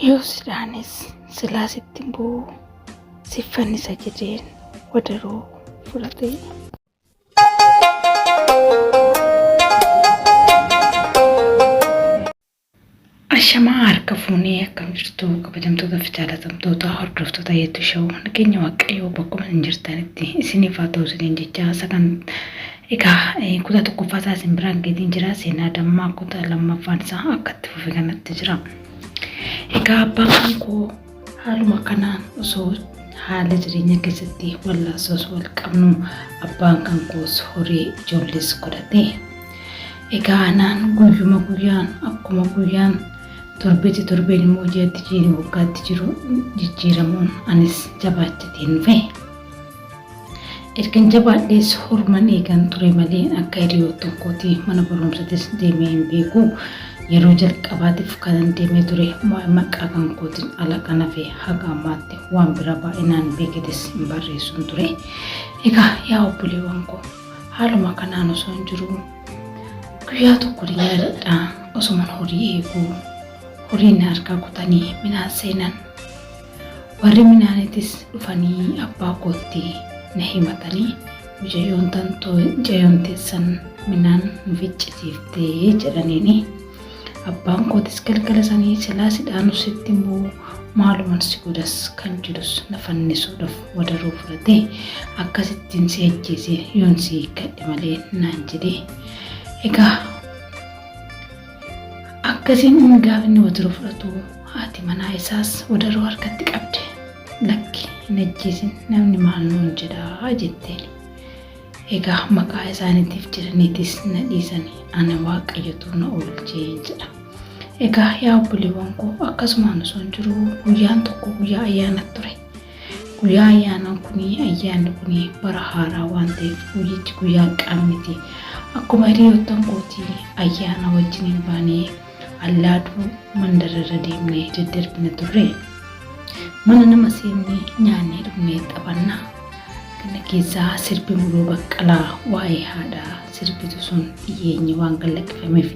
Yoo si dhaanes silaa sitti hin bu'u si fannisa jedheen wadaroo fudhate. Ashamaa harka fuunee akkam jirtu kabajamtoota fi jaalatamtoota hordoftoota Yeetu Show nageenya Waaqayyoo bakkuma isin jirtanitti isiniif haa ta'u isiniin jecha sagan egaa kutaa tokkoffaa isaa isin biraan geetiin jira seenaa dammaa kutaa lammaffaan isaa akka itti fufe kanatti jira. Egaa abbaan kan koo haaluma kanaan osoo haala jireenya keessatti wallaansoos wal qabnu abbaan kan koos horii ijoollees godhate. Egaa anaan guyyuma guyyaan akkuma guyyaan torbeetti torbeen immoo ji'atti ji'ni waggaatti jiru jijjiiramuun anis jabaachateen dhufe. Ergan jabaadhees horuman eegan ture malee akka hiriyoottan kootii mana barumsatis deemee hin beeku. Yeroo jalqabaatiif kanan deemee ture maqaa kan kootiin ala kan hafe haga ammaatti waan biraa baay'inaan beeketis hin barreessuun ture. Egaa yaa obboleewwan koo Haaluma kanaan osoon jiruu guyyaa tokko ni yaadadha osuman horii eeguu horiin na harkaa kutanii minaan seenan. Warri minaanitis dhufanii abbaa kootti na himatanii mucayyoon tantoo mucayyoon teessan minaan nu ficcisiiftee jedhaniini. Abbaan kootis galgala sanii silaa si dhaanu sitti hin bu'u maaluman si godhas kan jedhus na fannisuudhaaf wadaroo fudhatee akkasittiin si ajjeese yoon si hiikkadhe malee naan jedhe. Egaa akkasiin inni gaafa inni wadaroo fudhatu haati manaa isaas wadaroo harkatti qabde. Lakki hin ajjeesin namni maal nuun jedhaa jetteen. Egaa maqaa isaaniitiif jedhaniitis na dhiisani, ana Waaqayyotu na oolche jedha. Egaa yaa obboleewwan koo akkasumaan osoo hin jiruu guyyaan tokko guyyaa ayyaana ture. Guyyaa ayyaanaa kuni ayyaanni kuni bara haaraa waan ta'eef guyyichi guyyaa qaammiti. Akkuma hiriyoottan kootii ayyaana wajjiniin baanee allaaduu mandararra deemnee daddarbina turre. Mana nama seennee nyaannee dhugnee taphanna. Kana keessaa sirbi Muluu Baqqalaa waa'ee haadhaa sirbitu sun dhiyeenyi waan gallakkifameef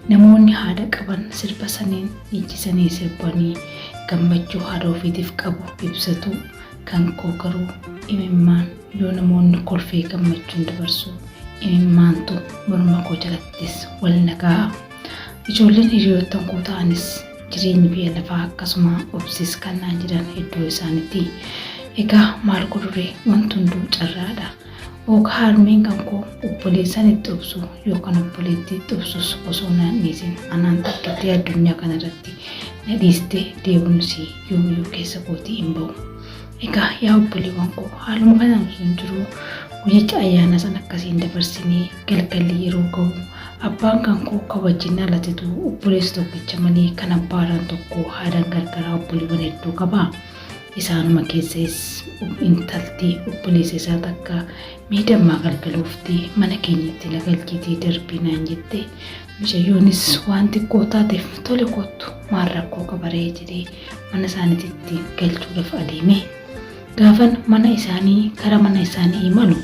namoonni haadha qaban sirba saniin dhiichisanii sirbanii gammachuu haadha ofiitiif qabu ibsatu. Kan koo garuu imimmaan yoo namoonni kolfee gammachuun dabarsu imimmaantu morma koo jalattis wal na ga'a. Ijoolleen hiriyoottan koo ta'anis jireenyi biyya lafaa akkasuma obsis kan naan jedhan hedduu isaaniiti. Egaa maal godhure wanti hunduu carraadha. Ooka harmeen kan koo obboleessan itti obsu yookaan obboleettii itti obsus osoo naan dhiisin anaan takkittee addunyaa kanarratti na dhiiste deemuun isii yoomiyyuu keessa kootii hin ba'u. Egaa yaa obboleewwan koo haaluma kanaan osoo hin jiruu guyyicha ayyaana sana akkasiin dabarsinee galgalli yeroo ga'u abbaan kan koo kan wajjin dhalatetu obboleessa tokkicha malee kan abbaadhaan tokko haadhaan gargaraa obboleewwan hedduu qaba. Isaanuma keessas intalti obboleessa isaa takka mee dammaa galgaloofte mana keenyatti na galchiitii darbii naan jette. Mucayyoonis waan xiqqoo taateef tole kottu maal rakkoo qabaree jedhee mana isaaniititti galchuudhaaf adeeme. Gaafan mana isaanii kara mana isaanii imalu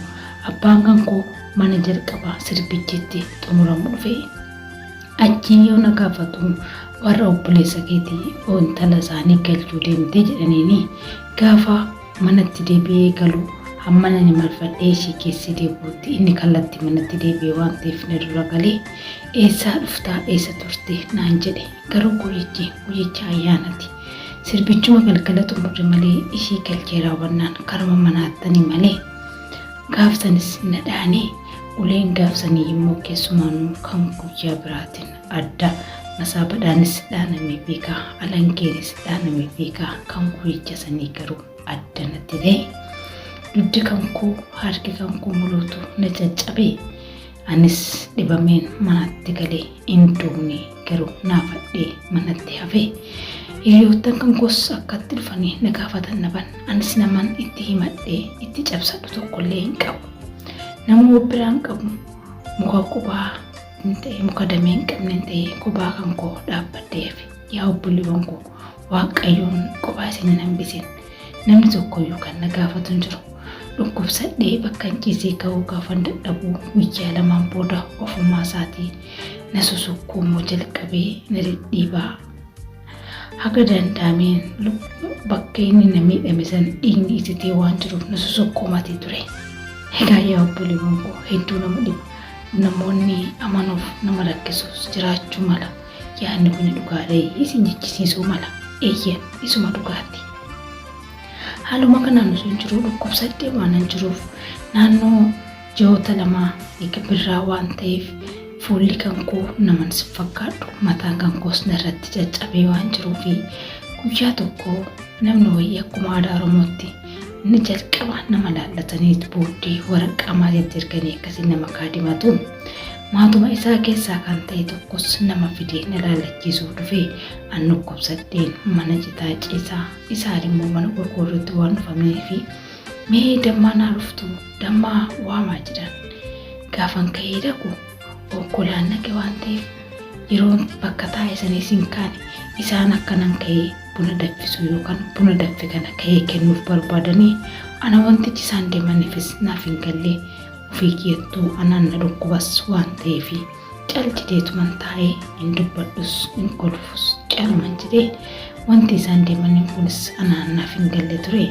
abbaan kan koo mana jalqaba sirbichi itti xumuramu dhufe. Achii yoo na gaafatu warra obboleessa keetii intala isaanii galchuu deemte jedhaniini gaafa manatti deebi'ee galu hamman ani marfadhee ishii keessi deebi'utti inni kallattii manatti deebi'e waan ta'eef na dura galee eessaa dhuftaa eessa turte naan jedhe. Garuu guyyichi guyyicha ayyaanati. Sirbichuma galgala xumurre malee ishii galchee raawwannaan karuma manaattani malee. Gaafsanis na dhaane uleen gaafsanii immoo keessumaanuu kan guyyaa biraatiin adda masaabadhaanis dhaanamee beeka alangeenis dhaanamee beeka kan guyyicha sanii garuu adda natti ta'e. Dugdi kan koo harki kan koo muluutu na caccabe. Anis dhibameen manatti gale hin duune garuu naafadhee manatti hafe. Hiriyoottan kan koos akkatti dhufanii na gaafatan dhaban. Anis naman itti himadhee itti cabsadhu tokkollee hin qabu. Nama biraan qabu muka qubaa hin ta'e muka damee hin qabne hin ta'e kophaa kan koo dhaabbadhee hafe. Yaa obboleewwan koo Waaqayyoon kophaa isin hin hambisin. Namni tokkoyyuu kan na gaafatu hin jiru. Dhukkubsadhee bakkan ciisee ka'uu gaafan dadhabu guyyaa lamaan booda ofumaa isaatii na susukkuumuu jalqabee na dhidhiibaa. Haga danda'ameen bakka inni na miidhame san dhiigni ititee waan jiruuf na sosokkomatee ture. Egaa yaa obboleewwan koo hedduu nama dhiba. Namoonni amanuuf nama rakkisus jiraachuu mala. Yaadni kun dhugaadha isin jechisiisuu mala. Eeyyan isuma dhugaati. Haaluma kanaan osoo jiruu dhukkubsadhee waanan jiruuf naannoo ji'oota lamaa eega birraa waan ta'eef fuulli kan koo naman si fakkaadhu mataan kan koos narratti caccabee waan jiruufi guyyaa tokko namni wayii akkuma aadaa Oromootti inni jalqaba nama laallataniit booddee waraqaa maatiitti erganii akkasii nama kaadhimatu. Maatuma isaa keessaa kan ta'e tokkos nama fidee na laallachiisuuf dhufee an dhukkubsadheen mana citaa ciisaa isaan immoo mana qorqoorrootti waan dhufamanii mee dammaa naa dhuftu dammaa waamaa jedhan. Gaafan ka'ee dhaqu okkolaan naqe waan ta'eef yeroon bakka taa'e saniis hin kaane isaan akkanan ka'ee buna danfisu yookaan buna danfe kana ka'ee kennuuf barbaadanii ana wantichi isaan deemaniifis naaf hin galle ofii kiyyattuu anaan na dhukkubas waan ta'eef cal jedheetuman taa'ee hin dubbadhus hin kolfus caluman jedhee wanti isaan deemaniin kunis anaan naaf hin galle ture.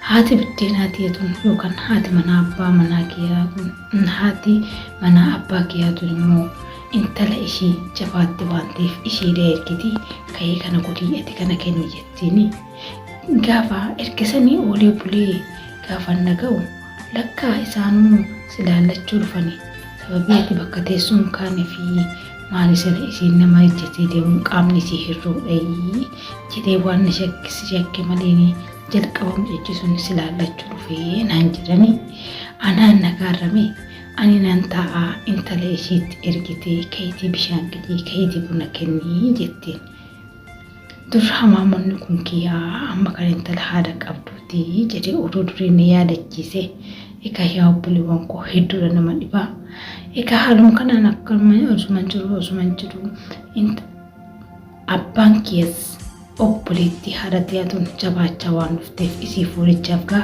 Haati biddeenaa tiyya tun yookaan haati manaa abbaa manaa kiyyaa kun haati manaa abbaa kiyyaa tun immoo intala ishii jabaatti waan ta'eef ishiidha ergiti ka'ee kana godhii ati kana kenni jettiini. Gaafa ergisanii oolee bulee gaafa dhaga'u lakkaa isaanuu si laallachuu dhufani sababii ati bakka teessuun kaane fi maali sana isiin nama ejjetee deemuun qaamni isii hir'uudha jedhee waan na shakkisi shakke maleeni jalqaba mucachisuun si laallachuu dhufee naan jedhanii anaan nagaarrame ani nan taa'aa intala ishiitti ergitee kayitii bishaan qicii kayitii buna kennii jetteen. Dur hamaamonni kun kiyyaa amma kan intala haadha qabduuti jedhee oduu durii na yaadachiise. Egaa yaa obboleewwan koo hedduudha nama dhibaa. Egaa haaluma kanaan akkuma osuma jiru osuma jiru abbaan kiyyas obboleettii haadha tiyyaatuun jabaachaa waan dhufteef isii fuudhichaaf gaa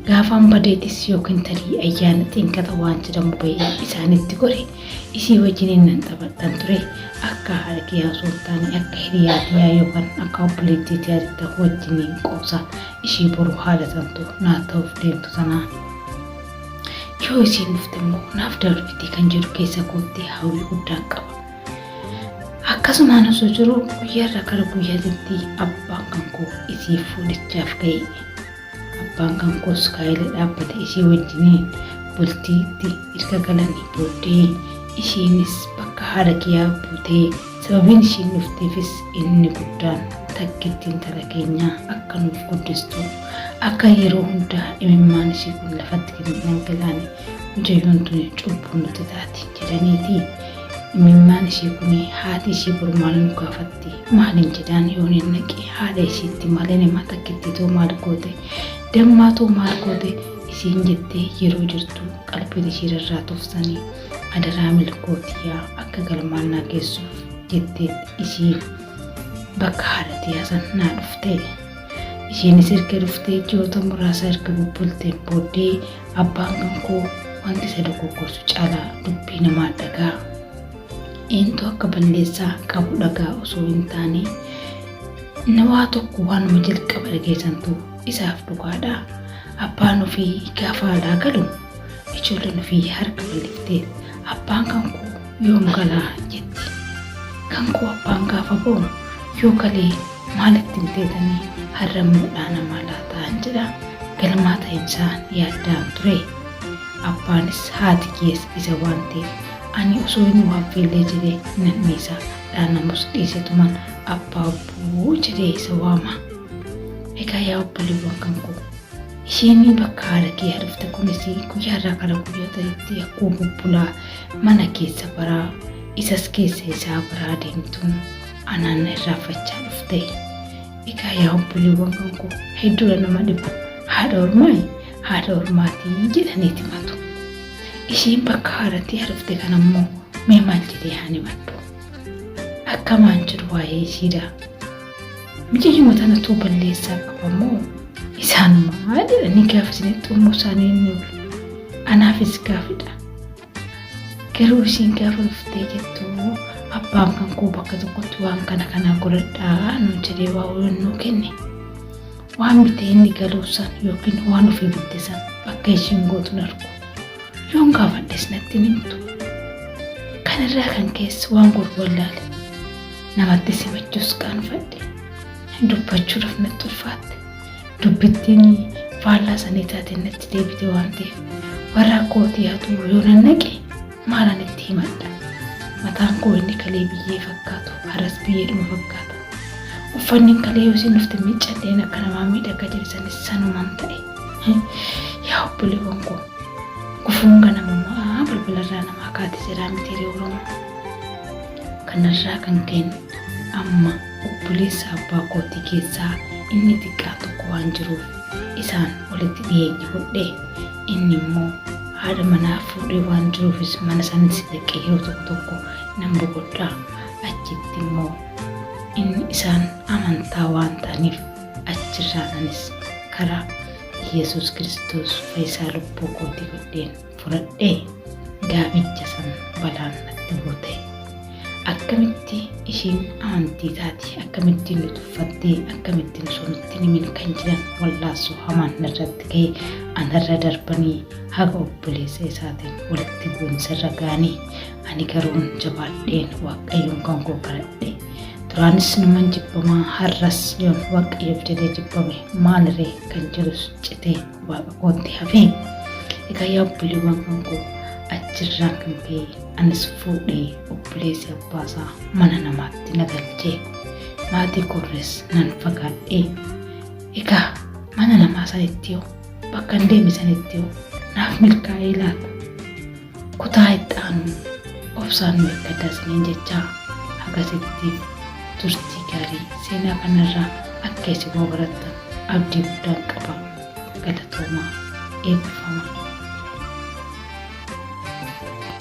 gaafaan badeetis yookiin tarii ayyaana xinqata waan jedhamu bahee isaanitti godhe isii wajjiniin nan taphadhan ture akka haadha kiyyaa osoo hin taane akka hiriyaa tiyyaa yookaan akka obboleettii tiyyaatti wajjiniin qoosa ishii boru haadha tantu naa ta'uuf deemtu tanaa. Yoo isiin dhufte immoo naaf darbiti kan jedhu keessa kootti hawwii guddaan qaba. Akkasumaan osoo jiru guyyaarraa gara guyyaatitti abbaan kan koo isii fuudhichaaf ga'e. Abbaan kan koos gaa'ela dhaabbate isii wajjiniin bultiitti erga galanii booddee ishiinis bakka haadha kiyyaa buutee sababiin ishiin dhufteefis inni guddaan takkitti intala keenyaa akka nuuf guddistu akka yeroo hundaa imimmaan ishii kun lafatti gadi hin dhangalaane mucayyoon tuni cubbuu nutti taati jedhaniiti. Imimmaan ishii kun haati ishii boru maal nu gaafatti maaliin jedhaan yoon hin naqe haadha ishiitti maaliin himaa takkitti too maal goote dammaa too maal goote isiin jettee yeroo jirtu qalbiin ishii rarraatuufsanii adaraa milkootiyaa akka galmaan naa geessuuf jettee ishii bakka haadha tiyyaa san naa dhufte. Isheenis erga dhuftee ji'oota muraasa erga bubbulteen booddee abbaan kan koo wanti isa dogoggorsu caalaa dubbii namaa dhagaa. Eentu akka balleessaa qabu dhagaa osoo hin taane nawaa tokko waanuma jalqaba dhageessantu isaaf dhugaadha. Abbaan ofii gaafa alaa galu ijoolleen ofii harka bal'iftee abbaan kan koo yoom galaa jetti. Kan koo abbaan gaafa ba'u yoo galee maalitti hin teetanii har'a muudhaa namaa laataan jedha. Galmaa ta'insaan yaaddaan ture. Abbaanis haati kiyas isa waan ta'eef ani osoo inni waan feellee jedhee nan dhiisa. Dhaanamus dhiisetuman abbaa obboo jedhee isa waama. Egaa yaa obboleewwan kan koo isheen bakka haadha kiyyaa dhufte kunis guyyaarraa gara guyyaatti akkuma bubbulaa mana keessa baraa isas keessa isaa baraa deemtuun anaan irraanfachaa dhufte. Egaa yaa obboleewwan kan koo hedduudha nama dhiba. Haadha ormaa haadha ormaatii jedhaniiti matu. Isheen bakka haadha dhufte kana immoo mee maal jedhee haa himadhu. Akkamaan jedhu waa'ee ishiidha. Mucayyuma tanatu balleessaa qaba moo isaanumaa jedhanii gaafa isinitti xumuu isaanii inni oolu. Anaafis gaafidha. Garuu ishiin gaafa dhuftee jettu Abbaan kan koo bakka tokkotti waan kana kana godhadhaa nuun jedhee waa hubannoo kenne. Waan bitee inni galuu san yookiin waan ofii bitte san bakka ishiin gootu hin argu. Yoon gaafadhes natti hin himtu. Kanarraa kan keessa waan godhu wallaale. Namatti simachuus qaanfadhe. Dubbachuudhaaf natti ulfaatte. Dubbittiin faallaa sanii taate natti deebite waan ta'eef warra kootii hatuu yoo nan naqe maalan itti himadha. Mataan koo inni kalee biyyee fakkaatu har'as biyyeedhuma fakkaata. Uffanni kalee yoo isin dhufte miiccadheen akka namaa miidhaga jedhe sanis sanumaan ta'e. Yaa obboleewwan koo gufuun ganamumaa balbalarraa namaa kaate jedhaa mitiiree Oromoo. Kanarraa kan ka'een amma obboleessa abbaa kootii keessaa inni xiqqaa tokko waan jiruuf isaan walitti dhiyeenya godhe. Inni immoo haadha manaa fuudhee waan jiruufis mana sanis dhaqee yeroo tokko tokko nan boqodha. Achitti immoo inni isaan amantaa waan ta'aniif achirraan anis karaa Yesuus Kiristoos fayyisaa lubbuu kootii godheen fudhadhee gaaficha san balaan natti buute. Akkamitti ishiin amantii taati, akkamittiin nu tuffattee, akkamittiin osoo nutti hin himin kan jedhan wallaansoo hamaan narratti ka'e anarra darbanii haga obboleessa isaatiin walitti bu'iinsa irra ga'anii ani garuun jabaadheen Waaqayyoon kan koo kadhadhe. Duraanis numan jibbamaa har'as yoon Waaqayyoof jedhee jibbame maaliree kan jedhus citee waaqa kootti hafee. Egaa yaa obboleewwan kan koo achirraan kan ka'e anis fuudhee obboleessi abbaasaa mana namaatti na galchee maatii koorrees nan fagaadhee. Egaa mana namaa sanitti hoo bakka hin deeme sanitti hoo naaf milkaa'ee laata? Kutaa itti aanu obsaan nu eeggadhaa isiniin jechaa hagasittiif turtii gaarii seenaa kanarraa akka isin waa barattan abdii guddaan qaba. Galatoomaa eebbifamaa.